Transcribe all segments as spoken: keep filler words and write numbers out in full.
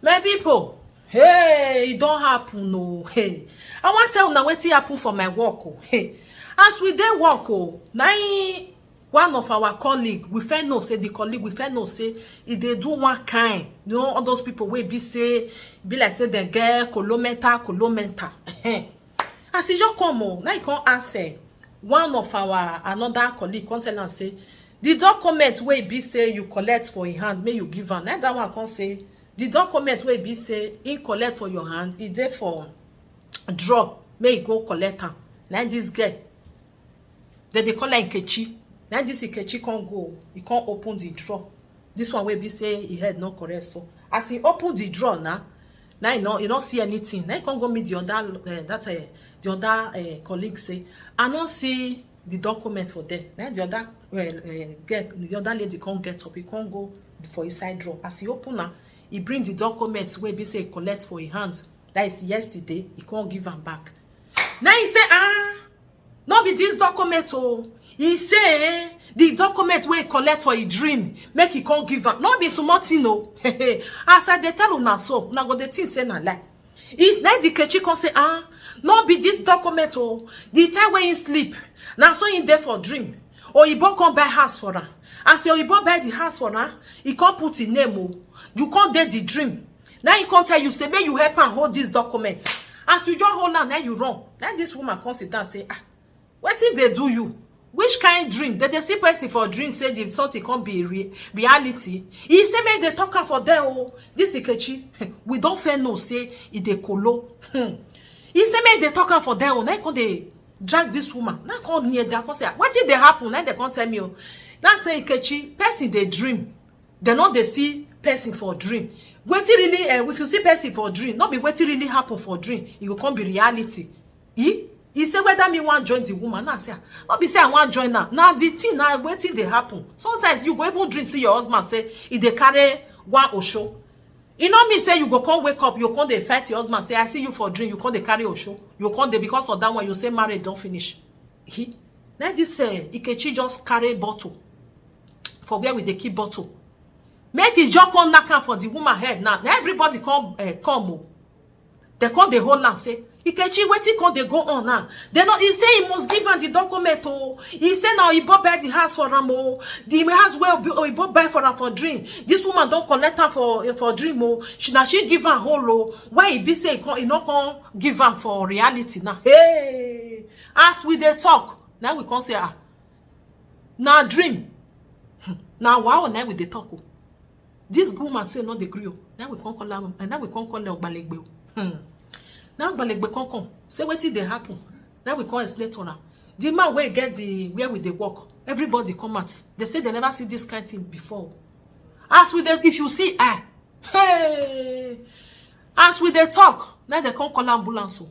My people, hey, e don happen o. Hey, I wan tell una wetin happen for my work o. Hey, as we dey work o, na im one of our colleague, we first know say the colleague, we first know say e dey do one kind, you know, all those people wey be say, be like say dem get kolometer, kolometer. As e just come o, na e come ask, eh, one of our another colleague come tell am say the document wey be say you collect for im hand, make you give am. Na that one come say the document wey be say im collect for your hand, e dey for drawer, make you go collect am. Na this girl, dem dey call her Nkechi. Na this Nkechi come go, e come open the drawer. This one wey be say e head no correct so. As e open the drawer na, na e no, e no see anything. Na e come go meet the other, eh, that, eh, the other, eh, colleague say, "I no see the document for there." Na the other, eh, eh, girl, the other lady come get up, e come go for inside drawer. As e open am, e bring the document wey be say e collect for im hand. That is yesterday, e come give am back. Na e say, "Ah, no be this document o." E say, eh, the document wey e collect for e dream, make e come give am. No be small thing o. As I dey tell una so, una go dey think say na lie. E, na the Nkechi come say, "Ah, no be this document o. The time wey im sleep, na so im dey for dream. Oyibo come buy house for am. As Oyibo buy the house for am, e come put im name o. You come dey the dream. Na e come tell you say make you help am hold this document. As you just hold am, na you run." Na this woman come sit down say, "Ah, wetin dey do you? Which kind dream? Dem dey see person for dream say the something come be re-, reality." E say make dem talk am for there o. This Nkechi, we don first know say e dey kolo. Hmm. E say make dem talk am for there o. Na e come dey drag this woman. Na e come near there, come say, "Ah, wetin dey happen?" Na e dem come tell me o. Na e say, "Nkechi, person dey dream. Dem no dey see person for dream." Wetin really, eh, if you see person for dream, no be wetin really happen for dream, e go come be reality. E, e say whether me wan join the woman. Na e say, "Ah, no be say I wan join am. Na the thing na wetin dey happen. Sometimes you go even dream see your husband say e dey carry one osho. E no mean say you go come wake up, you come dey fight your husband say, 'I see you for dream, you come dey carry osho.' You come dey, because of that one, you say marriage don finish." He, na this, eh, Nkechi just carry bottle for where we dey keep bottle. Make e just come knack am for the woman head now. Na everybody come, eh, come o. Dem come dey hold am say, "Nkechi, wetin come dey go on now?" Dem no, e say e must give am the document o. E say na Oyibo buy the house for am o. The house wey Obi-, Oyibo buy for am for dream, this woman don collect am for, for dream o. She, na she give am whole o. Why e be say e come, e no come give am for reality now? Hey, as we dey talk, na we come say, "Ah, na dream." Hmm. Na wow, na we dey talk o. This woman say no dey gree o. Na we come call am, and na we come call her Ogbalegbe o. Hmm. Na Ogbalegbe come come. Say wetin dey happen. Na we come explain to am. The man wey get the, where we dey work, everybody come out. Dem say dem never see this kind thing before. As we dey, if you see her, hey, as we dey talk, na dem come call ambulance o.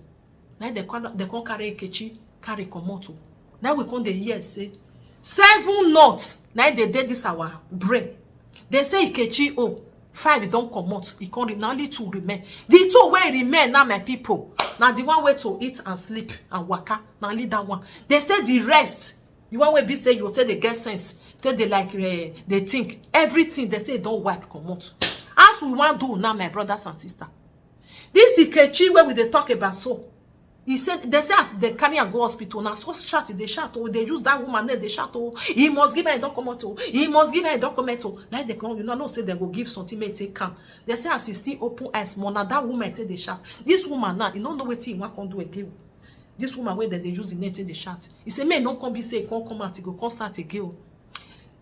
Na dem come, dem come carry Nkechi, carry comot o. Na we come dey hear say seven notes na dey dey this our brain. Dem say Nkechi own, five don comot, e come remain, na only two remain. The two wey remain now, my people, na the one wey to eat and sleep and waka, na only that one. Dem say the rest, the one wey be say you take dey get sense, take dey like, eh, dey think, everything dem say e don wipe comot. As we wan do now, my brothers and sisters, this Nkechi wey we dey talk about so, e say, dem say as dem carry am go hospital, na so shout e dey shout o, dey use that woman name dey shout o, "He must give her a document o, he must give her a document o." Na dem come, you know, know say dem go give something make e take am. Dem say as e still open eye small, na that woman take dey shout. This woman now, e no know wetin e wan come do again o. This woman wey dem dey use the name take dey shout, e say make e no come be say e come come out, e go come start again o.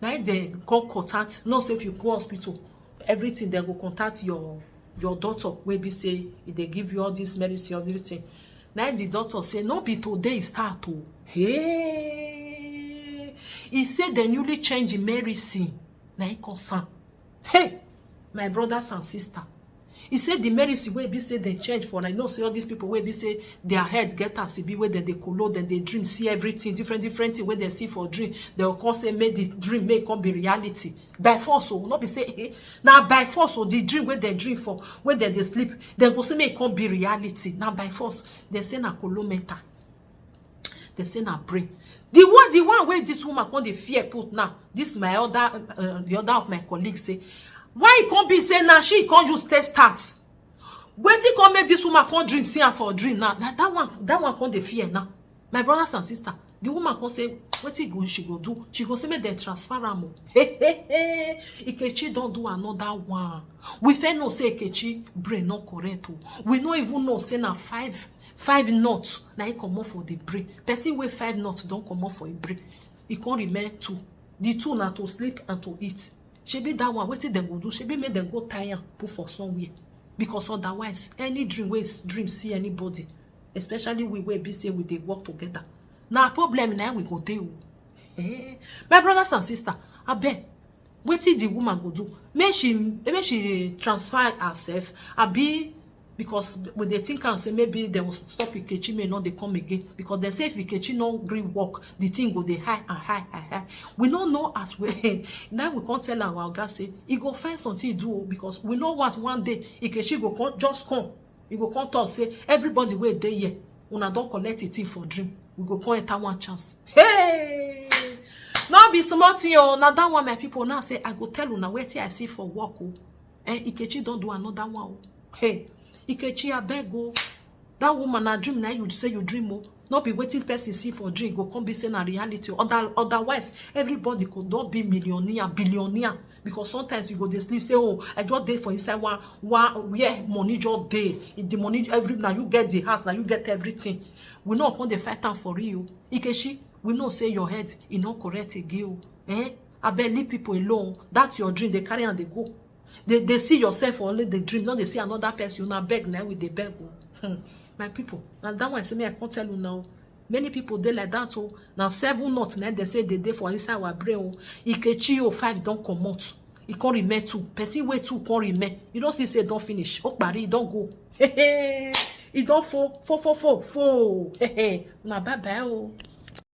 Na im dem come contact, know say if you go hospital, everything dem go contact your, your doctor wey be say e dey give you all this medicine, all this thing. Na im the doctor say no be today e start o. Hey, e say dem newly change the medicine, na im cause am. Hey, my brothers and sisters, e say the medicine wey be say dem change for, I know say all these people wey be say their head get as e be, wey dem dey kolo, dem dey dream, see everything, different, different thing wey dem see for dream, dem go come say make the dream make e come be reality by force o. No be say, eh, na by force o. The dream wey dem dream for, wey dem dey sleep, dem go say make e come be reality. Na by force. Dem say na kolo mental. Dem say na brain. The one, the one wey this woman come dey fear put now, this my other, uh, the other of my colleagues say, why e come be say na she come use take start? Wetin come make this woman come dream, see am for dream now? Na that one, that one come dey fear now. My brothers and sisters, the woman come say, wetin go she go do? She go say make dem transfer am o. Hey, hey, hey. Ikechi don do another one. We first know say Ikechi brain no correct o. We no even know say na five, five knot na e comot for the brain. Person wey five knot don comot for im brain, e come remain two. The two na to sleep and to eat. Shebi that one, wetin dem go do? Shebi make dem go tie am put for somewhere, because otherwise any dream wey s- dream see anybody, especially we wey be say we dey work together, na problem na we go dey o. Eh, my brothers and sisters, abeg, wetin the woman go do? Make she, make she transfer herself, abi? Because we dey think am say maybe dem will stop Ikechi, may not dey come again, because dem say if Ikechi no gree work, the thing go dey high and high and high. We no know as we now we come tell our oga say e go find something do o, because we no want one day Ikechi go come, just come, e go come talk say everybody wey dey here, una don collect a thing for dream. We go come enter one chance. Hey, no be small thing o. Na that one, my people, now say I go tell una wetin I see for work o. Eh, Ikechi don do another one o. Hey, Ikechi, abeg o. That woman, na dream na you say you dream o. No be wetin person see for dream go come be say na reality o. Other, otherwise, everybody go don be millionaire, billionaire. Because sometimes you go dey sleep say, oh, I just dey for inside one, one where money just dey. If the money, every, na you get the house, na you get everything. We no come dey fight am for you. Ikechi, we know say your head e no correct again o. Eh? Abeg, leave people alone. That's your dream. Dey carry am dey go. Dey, dey see yourself for only the dream, no dey see another person. Una beg na we dey beg o. Hmm. My people, na that one say me I come tell una o. Many people dey like that o. Na seven knot na dem say dey dey for inside our brain o. Ikechi o, five don comot. E come remain two. Person wey two come remain. You don see say e don finish. Okpari, e don go. E don fo, fo, fo, fo, fo. Na bye bye o.